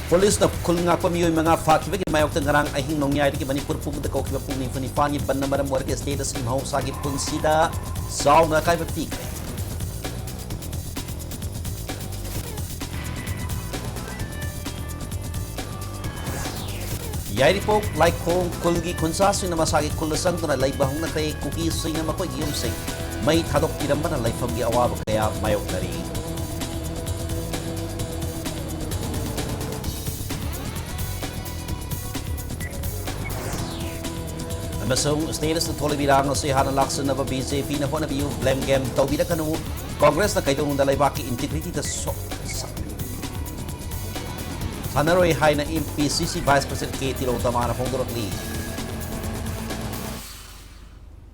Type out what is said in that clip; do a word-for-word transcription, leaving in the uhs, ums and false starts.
ꯄꯨꯂꯤꯁꯅ ꯈꯨꯜ ꯉꯥꯛꯄ ꯃꯤꯑꯣꯏ ꯃꯉꯥ ꯐꯥꯈꯤꯕꯒꯤ ꯃꯥꯌꯣꯛꯇ ꯉꯔꯥꯡ ꯑꯍꯤꯡ ꯅꯣꯡꯌꯥꯏꯗꯒꯤ ꯃꯅꯤꯄꯨꯔ ꯄꯨꯝꯕꯗ ꯀꯧꯈꯤꯕ ꯄꯨꯡ ꯅꯤꯐꯨ ꯅꯤꯄꯥꯟꯒꯤ ꯕꯟꯗ ꯃꯔꯝ ꯑꯣꯏꯔꯒ state ꯑꯁꯤꯒꯤ ꯃꯍꯧꯁꯥꯒꯤ ꯄꯨꯟꯁꯤꯗ ꯆꯥꯎꯅ ꯑꯀꯥꯏꯕ ꯄꯤꯈ꯭ꯔꯦ꯫ ꯌꯥꯏꯔꯤꯄꯣꯛ ꯂꯥꯏꯈꯣꯡ ꯈꯨꯜꯒꯤ ꯈꯨꯟꯖꯥꯁꯤꯡꯅ ꯃꯁꯥꯒꯤ ꯈꯨꯜꯗ ꯆꯪꯗꯨꯅ ꯂꯩꯕ ꯍꯧꯅꯈ꯭ꯔꯦ꯫ ꯀꯨꯀꯤꯁꯤꯡꯅ ꯃꯈꯣꯏꯒꯤ ꯌꯨꯝꯁꯤꯡ ꯃꯩ ꯊꯥꯗꯣꯛꯄꯤꯔꯝꯕꯅ ꯂꯩꯐꯝꯒꯤ ꯑꯋꯥꯕ ꯀꯌꯥ ꯃꯥꯌꯣꯛꯅꯔꯤ꯫ ꯑꯃꯁꯨꯡ state ꯑꯁꯤꯗ ꯊꯣꯛꯂꯤꯕ ꯏꯔꯥꯡ ꯑꯁꯤ ꯍꯥꯟꯅ ꯂꯥꯛꯁꯤꯟꯅꯕ BJPꯅ ꯍꯣꯠꯅꯕꯤꯌꯨ, blame game ꯇꯧꯕꯤꯔꯛꯀꯅꯨ꯫ Congressꯅ ꯀꯩꯗꯧꯅꯨꯡꯗ ꯂꯩꯕꯥꯛꯀꯤ integrityꯗ ꯁꯣꯛ-, ꯁ-, ꯁꯥꯟꯅꯔꯣꯏ ꯍꯥꯏꯅ MPCC Vice President K ꯇꯤꯂꯣꯇꯃꯥꯅ ꯐꯣꯡꯗꯣꯔꯛꯂꯤ꯫